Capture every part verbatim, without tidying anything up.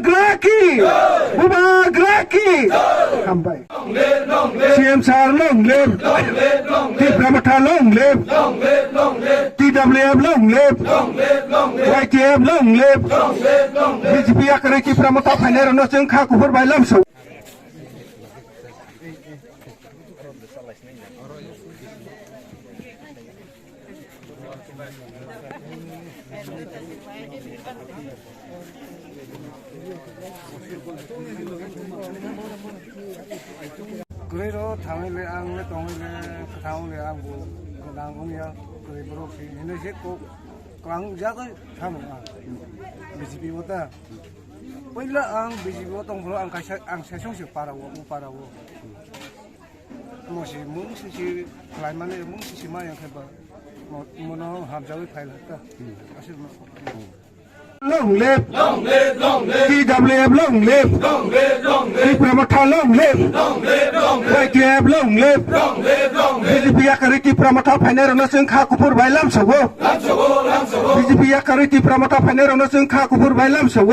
Bubagra ki! Bubagra ki! Hambai. C M sir long live! Tipra Motha long live! T W F long live! Y T F long live! B J P yakarwi Tipra Motha phainairokno chwng kha kuphur bai lamsao. Kwrwi rw thangwi le ang le tongwi le kwthang le ang bo gwdang wngya kwrwi borok si hinwi se kok klang jagwi thangwi ang B J P o ta. Puila ang B J P o tongphuru ang kaisa ang sesong se para o, o para o. Mo si mung si si khlai mani mung si si ma yang khe ba mo no hamjawi phai la ta. Asir mo. Long live! T W F long live! Tipra Motha long live! Y T F long live! B J P yakarwi Tipra Motha phainairokno chwng kha kuphur bai lamsao. B J P yakarwi Tipra Motha phainairokno chwng kha kuphur bai lamsao.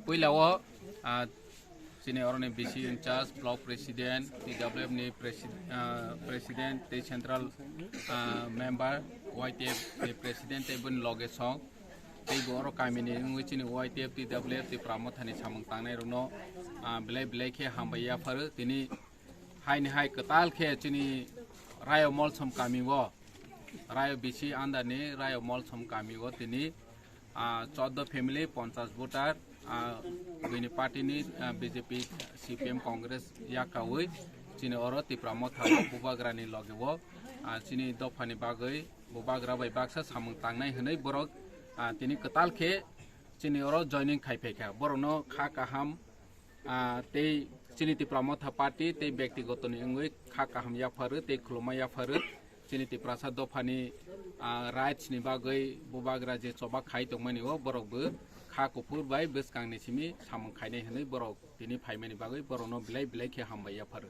Puila o, ah, chini oroni B C in charge, block president, T W F ni presi-, ah, president, tei central, ah, member, Y T F ni president, tei boni loge song. Tei bo oro kamini wngwi chini Y T F, T W F, Tipra Mothani samung tangnairokno, ah, belai belai khe hambai yapharo. Tini haini hai kwtal khe chini Rayo Molsom kami o, Rayo B C under ni Rayo Molsom kami o tini, ah, chordo family, ponchas voter, ah, buini party ni, ah, B J P, C P M, Congress yakawi chini oro Tipra Motha o Bubagra ni loge o, ah, chini dopha ni bagwi Bubagra bai baksa samung tangnai hwnwi borok, ah, tini kwtal khe chini oro joining khai phaikha. Borokno kha kaham, ah, tei chini Tipra Motha Party tei byaktigoto ni wngwi kha kaham yapharo tei khuluma yapharo. Chini Tiprasa dophani, ah, rights ni bagwi Bubagra je choba khai tongmani o borok bo kha kuphur bai bwskang ni simi samung khainai hwnwi borok tini phaimani bagwi borokno belai belai khe hambai yapharo.